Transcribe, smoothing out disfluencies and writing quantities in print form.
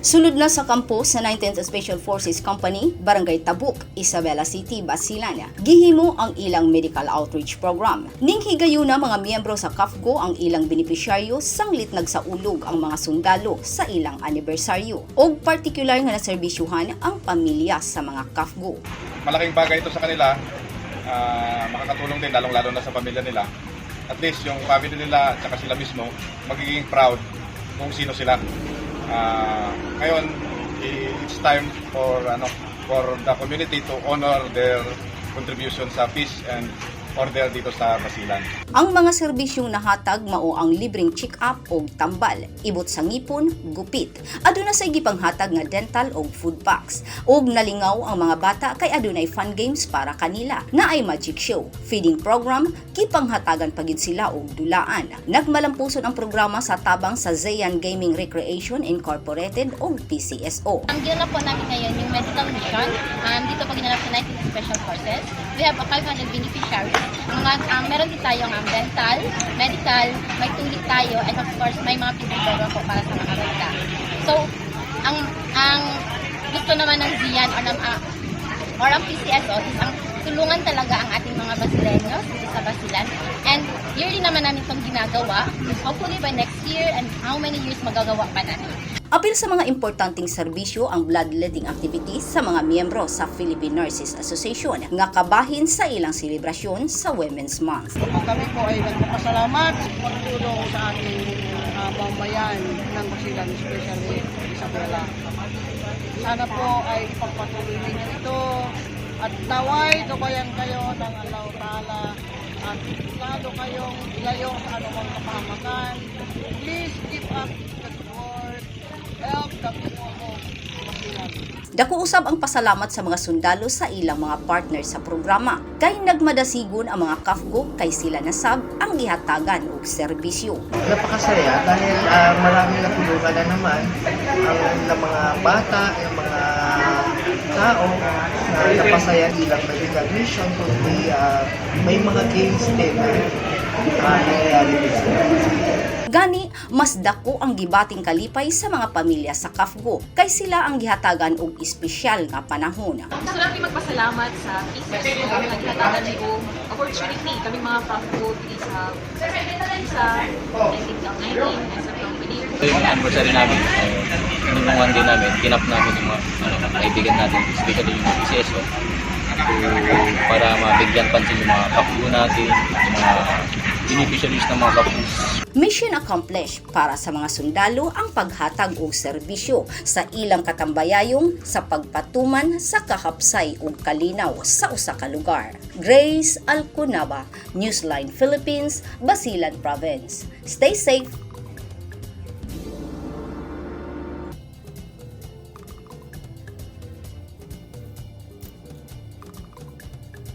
Sulod na sa kampo sa 19th Special Forces Company, Barangay Tabuk, Isabela City, Basilan. Gihimo ang ilang medical outreach program. Ning higayuna, mga miyembro sa CAFGO ang ilang benepisyaryo sanglit nagsaulog ang mga sundalo sa ilang anibersaryo. Og partikular nga naserbisyuhan ang pamilya sa mga CAFGO. Malaking bagay ito sa kanila. Makakatulong din, lalong-lalo na sa pamilya nila. At least yung family nila at saka sila mismo magiging proud kung sino sila. Ngayon, it's time for the community to honor their contribution sa peace and order dito sa Basilan. Ang mga serbisyong nahatag mao ang libreng check-up og tambal, ibot sa ngipon, gupit. Aduna say gipanghatag nga dental og food packs. Og nalingaw ang mga bata kay adunay fun games para kanila, naay magic show, feeding program, gipanghatagan pa gid sila og dulaan. Nagmalampuson ang programa sa tabang sa Zayan Gaming Recreation Incorporated og PCSO. Ang ginanap po namin ngayon, yung medical mission, dito po ginanap sa 19 Special Forces. We have a 500 beneficiaries. Meron din tayong dental, medical, may tuli tayo, and of course, may mga feeding program po para sa mga bata. So, ang gusto naman ng Zian or ang PCSO is ang tulungan talaga ang ating mga Basileños dito sa Basilan. And yearly naman namin itong ginagawa. Hopefully by next year and how many years magagawa pa namin. Apil sa mga importanteng serbisyo ang bloodletting activities sa mga miyembro sa Philippine Nurses Association nga kabahin sa ilang selebrasyon sa Women's Month. Kami po ay nagpapasalamat sa pagtulong sa ating mamamayan ng Basilan, especially Isabela. Sana po ay ipagpatuloy ninyo ito at naway gabayan kayo ng Allah Ta'ala at lalo kayong ilayo sa anumang kapahamakan. Please keep up the good work. Help the people of Basilan. Dako usab ang pasalamat sa mga sundalo sa ilang mga partner sa programa. Kay nagmadasigon ang mga CAFGO kay sila nasab ang gihatagan og serbisyo. Napakasaya dahil maraming natulungan na naman ang ng mga bata, ng mga tao na napasaya ilang medical mission, kundi may mga games din na nangyayari din sa Gani, mas dako ang gibating kalipay sa mga pamilya sa CAFGO kay sila ang gihatagan og espesyal nga panahon. Gusto namin magpasalamat sa PCSO nga gihatagan mi og opportunity kaming mga CAFGO diri sa 19 as a company. Ito yung anniversary namin. Nung one day namin, kinap namin yung mga kaibigan natin, especially yung PCSO, para mabigyan pansin yung mga CAFGO natin, yung mga beneficiaries ng mga CAFGOs. Mission accomplished para sa mga sundalo ang paghatag og serbisyo sa ilang katambayayong sa pagpatuman sa kahapsay ug kalinaw sa usa ka lugar. Grace Alconaba, Newsline Philippines, Basilan Province. Stay safe.